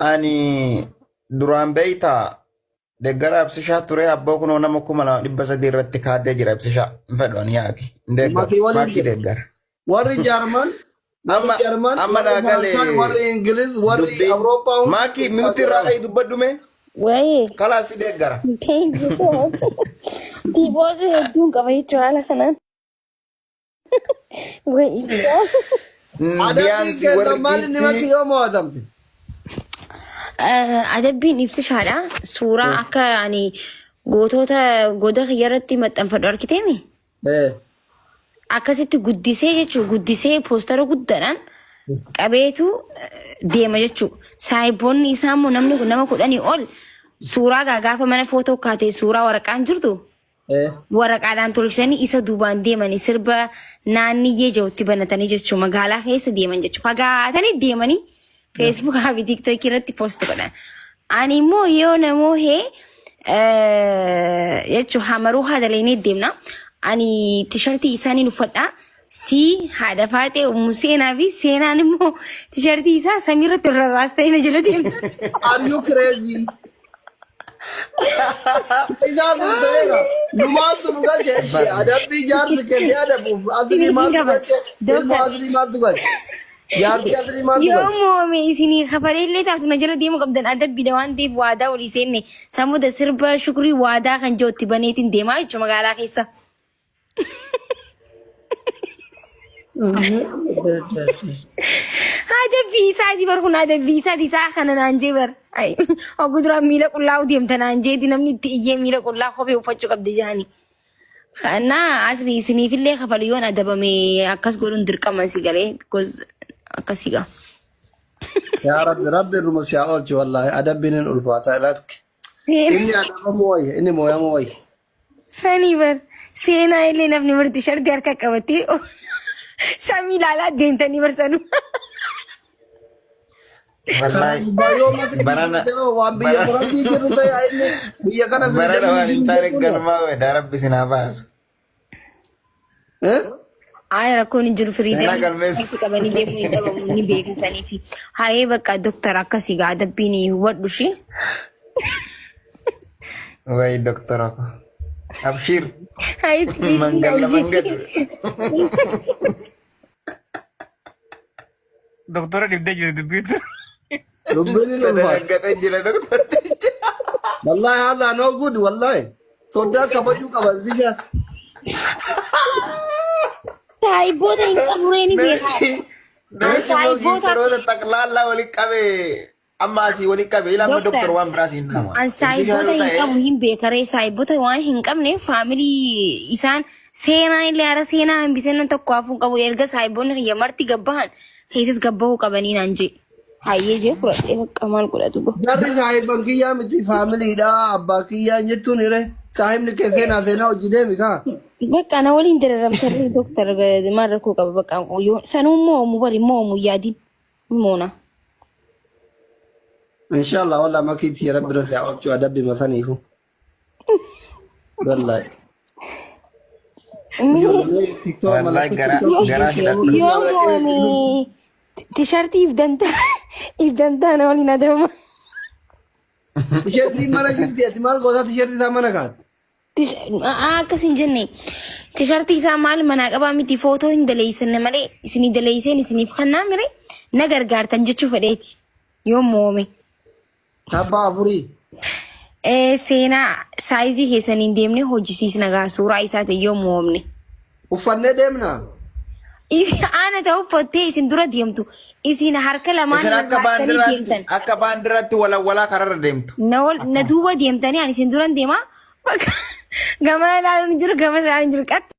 Ani duraan beeytaa deggara ibsishaa ture abboo kunoo nama 2300 irratti kaadee jira ibsishaa. Hin fedhu ani yaaki. Hin deeggaru. Makii waliin Maakii jira. deeggara. Warri Jaarman, warri Amma Jarman, amma warri naa galee Faransaay, warri Ingiliz, warri dubbiin Awurooppaa hundi maakii miyuutii irraa ka'ii dubbadhu mee Wayii. kalaas si deeggara. Thank you so much. Tifoosuu hedduun qaba jechuudha haala kanaan. Wayii. Adabbiin Biyaansi keessan warri maal inni giiftii makii yoo mo'atamte? Adabbiin ibsishaadha. Suuraa akka ani gootota goda kiyya irratti maxxanfadhu argiteemi. Eh. Akkasitti guddisee jechuun guddisee poostara guddaadhaan qabeetu deema jechuudha. Saayiboonni isaa immoo namni kun nama 10 ol suuraa gaa gaafa mana footoo kaatee suuraa waraqaan jirtu Eh. waraqaadhaan tolchanii isa duubaan deemanii sirba naanniyyee jirutti banatanii jechuudha. Magaalaa keessa deeman jechuudha. Fagaatanii deemanii Feesbuukaa fi Tiiktookii irratti poost godhan. Ani immoo yoo namoo hee jechuun hamaruu haadha leenee deemna. Ani tishartii isaaniin uffadha. Si haadha faaxee ummu seenaa fi seenaan immoo tishartii isaa samiirratti rarraastanii na jala deemta. Are you crazy? Isaan sun ta'eera. Nu maaltu nu galche ishee adabbii jaarsi kennee adabuuf asrii maaltu galche ilmoo asrii maaltu galche jaarsi asrii maaltu Yoo galche. moome isinii kafalee illee taatu na jala deemuu qabdan adabbiidha waan ta'eef waadaa walii seenne samuuda sirba shukrii waadaa kan jirutti baneetiin deemaa jechuudha magaalaa keessa. Adabbii isaati bar kun adabbii isaati isaa kana naan jee bar. Oguu duraan miila qullaa deemta naan jeeti namni itti iyyee miila qullaa kophee uffachuu qabdi jaani. Naa asli isiniifillee kafalu yoon adabame akkas godhuun dirqama si galee because akkasii gaa. Yaa Rabbi Rabbi irruma si haa oolchu wallaahi adabbiin hin ulfaata lakki. Inni adabamuu wayya inni mooyamuu wayya. Sanii bar seenaa illee namni marti sharti harka qabatee samii ilaalaa deemtanii barsanu. Wallahi Baay'oo masri barana waan biyya barana faranjii jiru ta'e inni biyya kana barana fiidamii waan hin jiru taane jechuudha. galmaa wedha rabbi sin haa baasu. Eh? Ayi rakkoon hin jiru Seenaa firiidamii galmeessa. harki qabanii deemuun hin dhabamu ni beeksisanii fi hayee bakka doktar akkasii gaa adabbiin hubadhu shi. Wayi doktora ko. Abshir. Hayee firiidamii Mangalla mangadu. Doktora dhibdee jiru dubbiitu. Dubbiin hin ulfaata. Tadaraggate jira doktorticha. Wallahi hadha no good wallahi. Soddaa kabajuu qaba zisha. Saayiboota hin qabu ree ni beekaa. Namichi namichi immoo Saayiboota giiftaroota xaqlaallaa walitti qabe Amma asii wali qabe ila amma Doktar, doktor waan biraa siin dhama. an Ibsishaa saayiboota yoo hin ta'e qabu hin beekaree saayiboota waan hin qabne faamilii isaan seenaa illee hara seenaa hambiseennan tokko hafuu hin qabu erga saayiboonni kiyya marti gabbahan keessas gabbahuu qabanii naan jee. Hayyee jee fudhadhee bakka maal godhatu ba. Jarri saahiban kiyyaa miti faamiliidha abbaa kiyyaa jechuun hire saahibni kee seenaa seenaa hojii deemi kaa. Bakka na waliin dararamtarree doktar maal rakkoo qaba bakka yoo sanuu moomu bari moomu yaadin moona. Inshallah wallah makiitii rabbi irra si haa oolchu adabbi masaniifu. Wallahi. Ijoollee TikTok Wallahi mallattoo garaa TikTok garaa hidhadhu. Yoo moone tishartii if dantaa if dantaa na waliin adabama. Tisheertiin mana jirti ati maal gootaa tisheertii isaa mana kaate. Akkas hin jenne tishartii isaa maal manaa qabaa miti footoo hin daleessanne malee isinii daleesseen isiniif kannaa mire na gargaartan jechuu fedheeti yoo moome. Abbaa afurii. Seenaa saayizii keessaniin deemnee hojjisiisna gaa suuraa isaa ta'e yoo moomne. Uffannee deemna. Isin aana ta'u uffattee isin dura deemtu isin harka lamaan Isin akka rarraastanii baandiraatti deemtan. akka baandiraatti walawwalaa kararra deemtu. Na wal na duuba deemtanii ani isin duran deema. Bakka gama ilaaluun hin jiru gama ilaaluun hin jiru qaxxa.